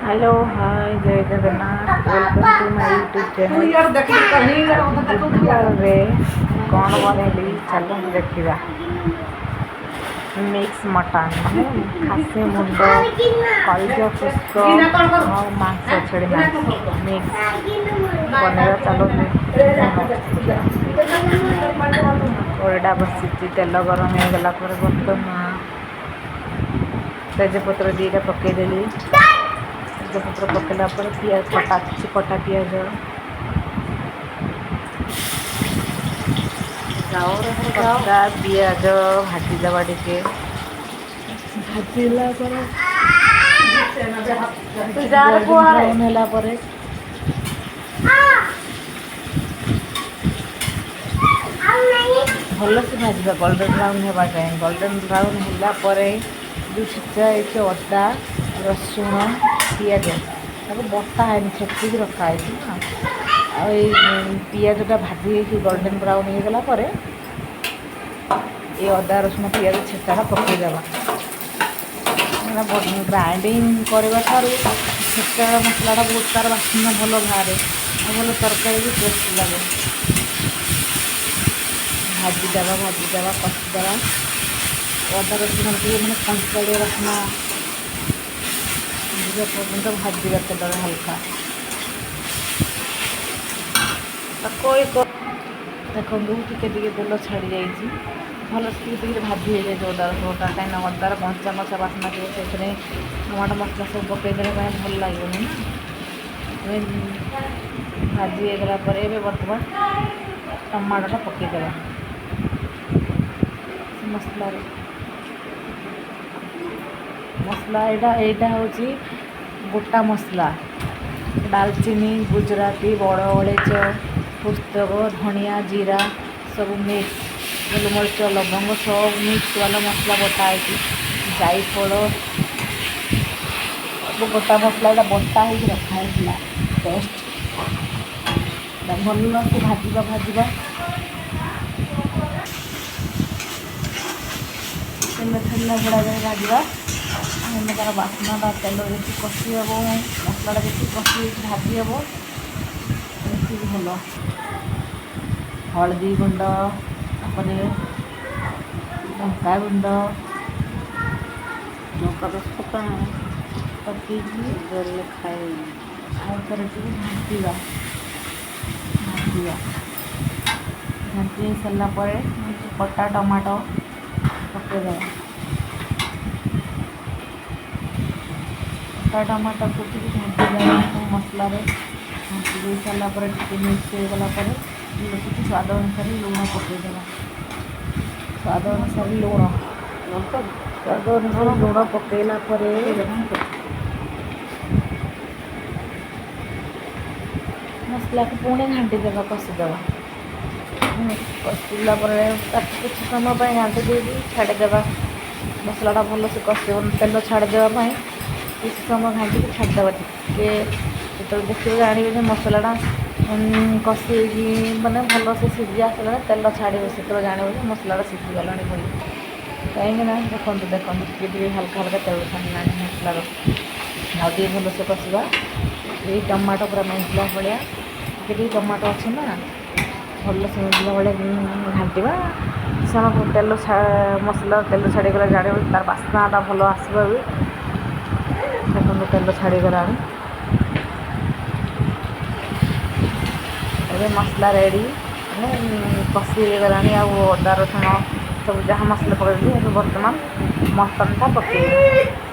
Hello, hi, Jay Jagannath. Welcome to my YouTube channel. ବୁଧବାରରେ କ'ଣ ବନେଇଲି, ଚାଲନ୍ତୁ ଦେଖିବା। ମିକ୍ସ ମଟନ୍, ମାନେ ଖାସି ମୁଣ୍ଡ, କଲିଜା ଫୁସ୍କ ଆଉ ମାଂସ, ଛେଳି ମାଂସ ମିକ୍ସ ବନେଇବା। ଚାଲନ୍ତୁ ଦେଖିବା। କଡ଼େଇଟା ବସିଛି, ତେଲ ଗରମ ହେଇଗଲା ପରେ ବର୍ତ୍ତମାନ ତେଜପତ୍ର 2ଟା ପକାଇଦେଲି। ତେଜପତ୍ର ପକାଇଲା ପରେ ପିଆଜ କଟା, କିଛି କଟା ପିଆଜ କଟା ପିଆଜ ଭାଜିଦେବା ଟିକେ। ଭାଜିଲା ପରେ, ବ୍ରାଉନ୍ ହେଲା ପରେ ଭଲସେ ଭାଜିବା, ଗୋଲ୍ଡେନ୍ ବ୍ରାଉନ୍ ହେବା ଯାଏଁ। ଗୋଲ୍ଡେନ୍ ବ୍ରାଉନ୍ ହେଲା ପରେ ଯେଉଁ ଛେଚା ହେଇଛି ଅଦା, ରସୁଣ, ପିଆଜ, ତାକୁ ବଟା ହେଇନି, ଛେଚିକି ରଖା ହେଇଛି ନା। ଆଉ ଏଇ ପିଆଜଟା ଭାଜି ହେଇକି ଗୋଲ୍ଡେନ୍ ବ୍ରାଉନ୍ ହେଇଗଲା ପରେ ଏ ଅଦା, ରସୁଣ, ପିଆଜ ଛେଚାଟା ପକାଇଦେବା। ଗ୍ରାଇଣ୍ଡିଙ୍ଗ କରିବା ଠାରୁ ଛେଚା ମସଲାଟା ବହୁତ ତାର ବାସ୍ନା ଭଲ ବାହାରେ ଆଉ ଭଲ ତରକାରୀ ବି ଟେଷ୍ଟ ଲାଗେ। ଭାଜିଦେବା, ଭାଜିଦେବା, କଷିଦେବା। ଅଦା ରସୁଣ ଟିକେ ମାନେ କଞ୍ଚାଳିଆ ବାସ୍ନା ଯିବା ପର୍ଯ୍ୟନ୍ତ ଭାଜିବା ତେଲରେ ହାଲକା। ଦେଖନ୍ତୁ, ଟିକେ ଟିକେ ତେଲ ଛାଡ଼ି ଯାଇଛି। ଭଲ ଟିକେ ଟିକେ ଭାଜି ହେଇଯାଇଛି ଅଦା ରସୁଣଟା, କାହିଁକିନା ଅଦାର କଞ୍ଚା ମଶା ବାସ୍ନା ଥିବ, ସେଥିରେ ଟମାଟୋ ମସଲା ସବୁ ପକାଇଦେଲେ ପାଇଁ ଭଲ ଲାଗିବନି ନା। ଭାଜି ହେଇଗଲା ପରେ ଏବେ ବର୍ତ୍ତମାନ ଟମାଟୋଟା ପକାଇଦେବା ସେ ମସଲାରେ। ମସଲା ଏଇଟା ହେଉଛି ଗୋଟା ମସଲା, ଡାଲଚିନି, ଗୁଜୁରାତି, ବଡ଼ ଅଳେଇଚ, ପୋସ୍ତକ, ଧନିଆ, ଜିରା ସବୁ ମିକ୍ସ, ଗୋଲମରିଚ, ଲବଙ୍ଗ ସବୁ ମିକ୍ସ ବାଲା ମସଲା ବଟା ହେଇଛି। ଜାଇଫଳ, ସବୁ ଗୋଟା ମସଲା ଏଇଟା ବଟା ହେଇକି ରଖା ହେଇଥିଲା ପେଷ୍ଟ। ଭଲସେ ଭାଜିବା, ଭାଜିବା। ତେଲ ଛାଡ଼ିଲା ଭଳିଆ ଯାଏ ଭାଜିବା। ମାନେ ତା'ର ବାସ୍ନାଟା, ତେଲ ଯେତିକି କଷି ହେବ, ମସଲାଟା ଯେତିକି କଷି ହେଇକି ଭାଜି ହେବ, ସେତିକି ଭଲ। ହଳଦୀ ଗୁଣ୍ଡ, ତାପରେ ଲଙ୍କା ଗୁଣ୍ଡ ଲଙ୍କା ଦଶ ପକା। ପକେଇକି ଦେଲେ ଖାଇବି। ଆଉ ଥରେ ଟିକେ ଘାଣ୍ଟିବା, ଘାଣ୍ଟିବା। ଘାଣ୍ଟି ହେଇ ସାରିଲା ପରେ କଟା ଟମାଟୋ ପକାଇଦେବା। କଟା ଟମାଟୋକୁ ଟିକେ ଘାଣ୍ଟି ଦେବା ସବୁ ମସଲାରେ। ଘାଣ୍ଟି ଦେଇ ସାରିଲା ପରେ, ଟିକେ ମିକ୍ସ ହେଇଗଲା ପରେ ଟିକେ ସ୍ୱାଦ ଅନୁସାରେ ଲୁଣ ପକାଇଦେବା। ସ୍ୱାଦ ଅନୁସାରେ ଲୁଣ। ଲଙ୍କା। ସ୍ୱାଦ ଅନୁସାରେ ଲୁଣ ପକାଇଲା ପରେ ମସଲାକୁ ପୁଣି ଘାଣ୍ଟି ଦେବା, କଷିଦେବା। କଷିଲା ପରେ ତାକୁ କିଛି ସମୟ ପାଇଁ ଘାଣ୍ଟି ଦେଇକି ଛାଡ଼ିଦେବା। ମସଲାଟା ଭଲସେ କଷିବ, ତେଲ ଛାଡ଼ିଦେବା ପାଇଁ କିଛି ସମୟ ଘାଣ୍ଟିକି ଛାଡ଼ିଦେବା ଟିକେ। ଯେତେବେଳେ ଦେଖିବେ, ଜାଣିବେ ଯେ ମସଲାଟା କଷି ହେଇକି ମାନେ ଭଲସେ ସିଝି ଆସିଲାଣି, ତେଲ ଛାଡ଼ିବ, ସେତେବେଳେ ଜାଣିବ ଯେ ମସଲାଟା ସିଝିଗଲାଣି ବୋଲି। କାହିଁକି ନା ଦେଖନ୍ତୁ, ଦେଖନ୍ତୁ, ଟିକେ ଟିକେ ହାଲକା ହାଲକା ତେଲ ଛାଡ଼ିଲାଣି ମସଲାର। ଆଉ ଟିକେ ଭଲସେ କଷିବା। ଏଇ ଟମାଟୋ ପୁରା ମେଞ୍ଚିଲା ଭଳିଆ, ଟିକେ ଟିକେ ଟମାଟୋ ଅଛି ନା, ଭଲସେ ମେଞ୍ଚିଲା ଭଳିଆ ଘାଣ୍ଟିବା। ସମୟ ତେଲ, ମସଲା ତେଲ ଛାଡ଼ିଗଲା, ଜାଣିବ, ତାର ବାସ୍ନାଟା ଭଲ ଆସିବ ବି। ଦେଖନ୍ତୁ, ତେଲ ଛାଡ଼ିଗଲାଣି। ଏବେ ମସଲା ରେଡ଼ି, ମାନେ କଷି ହେଇଗଲାଣି। ଆଉ ଅଦା, ରସୁଣ ସବୁ ଯାହା ମସଲା ପକାଇଥିଲି, ଏବେ ବର୍ତ୍ତମାନ ମଟନ୍ଟା ପକାଇବି।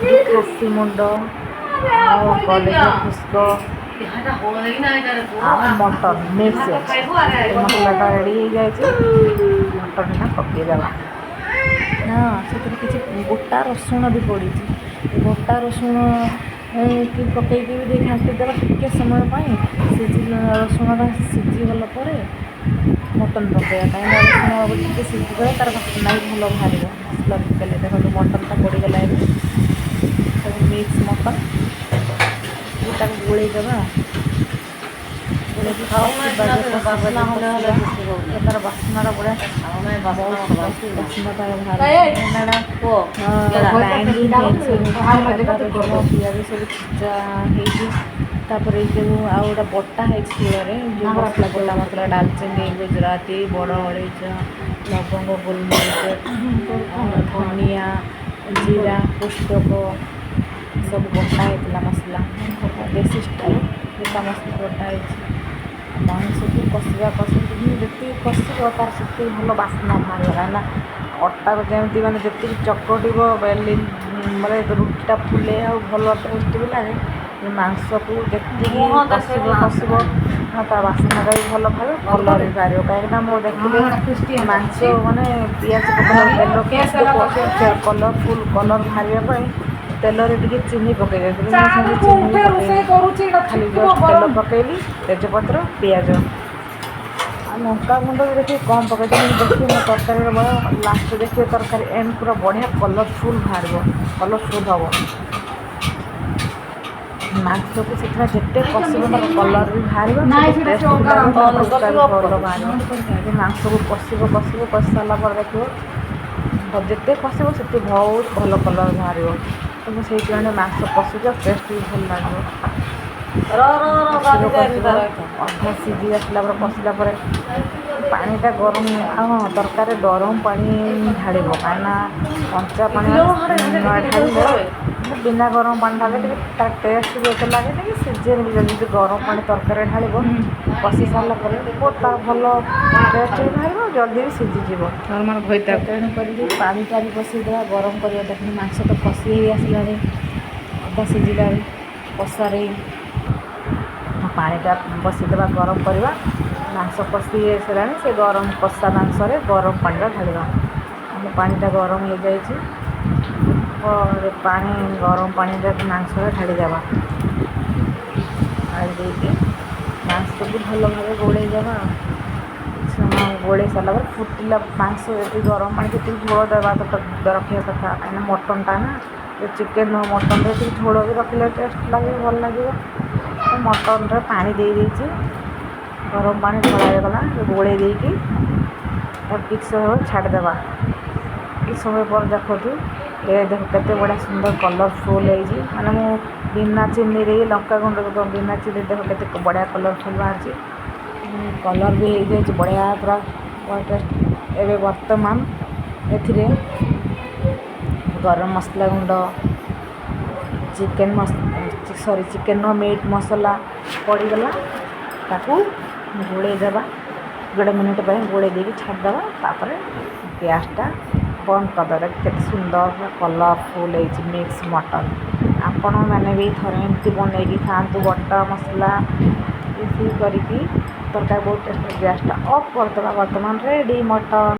ଯେଉଁ ଖାସି ମୁଣ୍ଡ ଆଉ କଲେଜା ଫୁସ୍କ ଆଉ ମଟନ୍ ମିକ୍ସ ଅଛି, ମସଲାଟା ରେଡ଼ି ହେଇଯାଇଛି। ମଟନ୍ଟା ପକାଇଦେବା। ହଁ, ସେଥିରେ କିଛି ଗୋଟା ରସୁଣ ବି ପଡ଼ିଛି। ଗୋଟା ରସୁଣ କି ପକାଇକି ବି ଟିକେ ଘାଣ୍ଟି ଦେବା ଟିକେ ସମୟ ପାଇଁ। ସିଝି, ରସୁଣଟା ସିଝିଗଲା ପରେ ମଟନ୍ ପକାଇବା, କାହିଁକିନା ରସୁଣ ଟିକେ ସିଝିଗଲେ ତା'ର ବାସ୍ନା ବି ଭଲ ବାହାରିବ ମସଲା ପକାଇଲେ। ଦେଖନ୍ତୁ, ମଟନ୍ଟା ପଡ଼ିଗଲା। ଏବେ ସବୁ ମିକ୍ସ ମଟନ୍, ତାକୁ ଗୋଳେଇ ଦେବା। ଗୋଳେଇକି ଖାଉନା। କଷିବା ଯେ କଷିବା ବାସ୍ନା ଯେ ହେଲେ ହେଲେ କଷିବା। କିଛି ହଉନି। ତାର ବାସ୍ନାଟା ବଢ଼ିଆ, ଖାଉନାହିଁ, ବାସ୍ନା ବହୁତ ମତେ ବାସୁଛି। ବାସ୍ନା ତାର ବାହାରୁଛି, କାହିଁକିନା ଏଇଟା ପୁଅ ଗ୍ରାଇଣ୍ଡିଙ୍ଗ ହେଇଛି, ଅଦା ରସୁଣ ପିଆଜ ସବୁ ଛେଚା ହେଇଛି। ତାପରେ ଯେଉଁ ଆଉ ଗୋଟେ ବଟା ହେଇଛି ଶିଳରେ, ଯେଉଁ ମସଲା, ଗୋଟା ମସଲା, ଡାଲଚିନି, ଗୁଜୁରାତି, ବଡ଼ ଅଳେଇଚ, ଲବଙ୍ଗ, ଗୋଲମରିଚ, ଧନିଆ, ଜିରା, ପୋସ୍ତକ ସବୁ ବଟା ହେଇଥିଲା। ମସଲା ଦେଶୀ ଷ୍ଟାଇଲ୍ ଗୋଟା ମସଲା ବଟା ହେଇଛି। ମାଂସକୁ କଷିବା, କଷିକି ଯେତିକି କଷିବ ତାର ସେତିକି ଭଲ ବାସ୍ନା ବାହାରିବ। କାହିଁକିନା ଅଟାକୁ ଯେମିତି ମାନେ ଯେତିକି ଚକଟିବ ବେଲି ମାନେ ରୁଟିଟା ଫୁଲେ ଆଉ ଭଲ ଟେଷ୍ଟ ବି ଲାଗେ, ମାଂସକୁ ଯେତିକି ମୁହଁ କଷିବ ଦେଖେଇବ। କଷିବ, ତା ବାସ୍ନାଟା ବି ଭଲ ବାହାରିବ, କଲର୍ ବି ବାହାରିବ। କାହିଁକିନା ମୁଁ ଦେଖିଲି ମାଂସ ମାନେ ପିଆଜ ପକେଇଲା, ତେଲ କଲର୍ଫୁଲ୍ କଲର୍ ବାହାରିବା ପାଇଁ ତେଲରେ ଟିକେ ଚିନି ପକେଇ ଦେଇଥିଲି। ମୁଁ ସେମିତି ଚିନି ବି ପକେଇନି, ଖାଲି ଜଷ୍ଟ ତେଲ ପକେଇଲି, ତେଜପତ୍ର, ପିଆଜ ଆଉ ଲଙ୍କା ଗୁଣ୍ଡ ବି ଦେଖିକି କମ୍ ପକେଇଥିଲି। ଦେଖିବି ମୋ ତରକାରୀର ବଢ଼ିଆ ଲାଷ୍ଟ ଦେଖିବେ, ତରକାରୀ ଏଣ୍ଡ ପୁରା ବଢ଼ିଆ କଲର୍ଫୁଲ୍ ବାହାରିବ, କଲର୍ଫୁଲ୍ ହେବ। ମାଂସକୁ ସେଥିପାଇଁ ଯେତେ କଷିବ ତାର କଲର୍ ବି ବାହାରିବ, ସେତେ ଟେଷ୍ଟ ବି ଲାଗିବ, ତାର ବି ଭଲ ବାହାରିବ। ମାଂସକୁ କଷିବ, କଷିବ, କଷି ସାରିଲା ପରେ ଦେଖିବ ଯେତେ କଷିବ ସେତେ ବହୁତ ଭଲ କଲର୍ ବାହାରିବ। ତ ମୁଁ ସେଇଥିପାଇଁ ମାଂସ କଷୁଛି ଆଉ ଟେଷ୍ଟ ବି ଭଲ ଲାଗିବ। ର ର ର। କଷିବ, କଷିବ, ଅଧା ସିଝି ଆସିଲା ପରେ, କଷିଲା ପରେ ପାଣିଟା ଗରମ, ଆଉ ହଁ, ତରକାରୀରେ ଗରମ ପାଣି ଢାଳିବ, କାହିଁକିନା କଞ୍ଚା ପାଣି ଢାଳିଲେ, ବିନା ଗରମ ପାଣି ଢାଳିଲେ ଟିକେ ତା ଟେଷ୍ଟ ବି ଏତେ ଲାଗେନି କି ସିଝେନି ବି। ଯଦି ଗରମ ପାଣି ତରକାରୀରେ ଢାଳିବ କଷି ସାରିଲା ପରେ, ବହୁତ ତାର ଭଲ ଟେଷ୍ଟ ବି ବାହାରିବ, ଜଲ୍ଦି ବି ସିଝିଯିବ। ନର୍ମାଲ ଘଇତା। ତେଣୁ କରିକି ପାଣିଟା ବି ବସେଇଦେବା ଗରମ କରିବା। ଦେଖନ୍ତୁ, ମାଂସ ତ କଷି ହେଇ ଆସିଲାଣି, ଅଧା ସିଝିଲାଣି କଷାରେ। ପାଣିଟା ବସେଇଦେବା, ଗରମ କରିବା। ମାଂସ କଷି ହେଇସାରିଲାଣି, ସେ ଗରମ କଷା ମାଂସରେ ଗରମ ପାଣିଟା ଢାଳିବା। ଆମ ପାଣିଟା ଗରମ ହେଇଯାଇଛି, ପାଣି ଗରମ ପାଣିଟା ମାଂସରେ ଢାଳିଦେବା। ଢାଳି ଦେଇକି ମାଂସକୁ ଭଲ ଭାବେ ଗୋଳେଇ ଦେବା। କିଛି ସମୟ ଗୋଳେଇ ସାରିଲା ପରେ ଫୁଟିଲା ମାଂସ, ଯେତିକି ଗରମ ପାଣି ସେତିକି ଝୋଳ ଦେବା ରଖିବା କଥା, କାହିଁକିନା ମଟନ୍ଟା ନା, ଚିକେନ୍ ନୁହଁ। ମଟନ୍ରେ ଟିକେ ଝୋଳ ବି ରଖିଲେ ଟେଷ୍ଟ ଲାଗିବ, ଭଲ ଲାଗିବ। ମୁଁ ମଟନ୍ରେ ପାଣି ଦେଇ ଦେଇଛି, ଗରମ ପାଣି ଢଳା ହେଇଗଲା। ଗୋଳେଇ ଦେଇକି ତାକୁ କିଛି ସମୟ ଛାଡ଼ିଦେବା। କିଛି ସମୟ ପରେ ଦେଖନ୍ତୁ, ଏ ଦେଖ କେତେ ବଢ଼ିଆ ସୁନ୍ଦର କଲର୍ଫୁଲ୍ ହେଇଛି। ମାନେ ମୁଁ ବିନା ଚିନି ଦେଇ, ଲଙ୍କା ଗୁଣ୍ଡ ବିନା ଚିନି, ଦେଖ କେତେ ବଢ଼ିଆ କଲର୍ଫୁଲ୍ ବାହାରିଛି। କଲର୍ ବି ହେଇଯାଇଛି ବଢ଼ିଆ, ପୁରା ଟେଷ୍ଟ। ଏବେ ବର୍ତ୍ତମାନ ଏଥିରେ ଗରମ ମସଲା ଗୁଣ୍ଡ, ଚିକେନ୍ ସରି, ଚିକେନ୍ ମିଟ୍ ମସଲା ପଡ଼ିଗଲା। ତାକୁ ଗୋଳେଇ ଦେବା, ଗୋଟେ ମିନିଟ୍ ପାଇଁ ଗୋଳେଇ ଦେଇକି ଛାଡ଼ିଦେବା। ତାପରେ ଗ୍ୟାସ୍ଟା ବନ୍ଦ କରିଦେବା। କେତେ ସୁନ୍ଦର କଲର୍ଫୁଲ୍ ହେଇଛି ମିକ୍ସ ମଟନ୍। ଆପଣମାନେ ବି ଥରେ ଏମିତି ବନେଇକି ଖାଆନ୍ତୁ, ବଟା ମସଲା ଏମିତି କରିକି ତରକାରୀ ବହୁତ ଟେଷ୍ଟ। ଗ୍ୟାସ୍ଟା ଅଫ୍ କରିଦେବା। ବର୍ତ୍ତମାନ ରେଡ଼ି ମଟନ୍।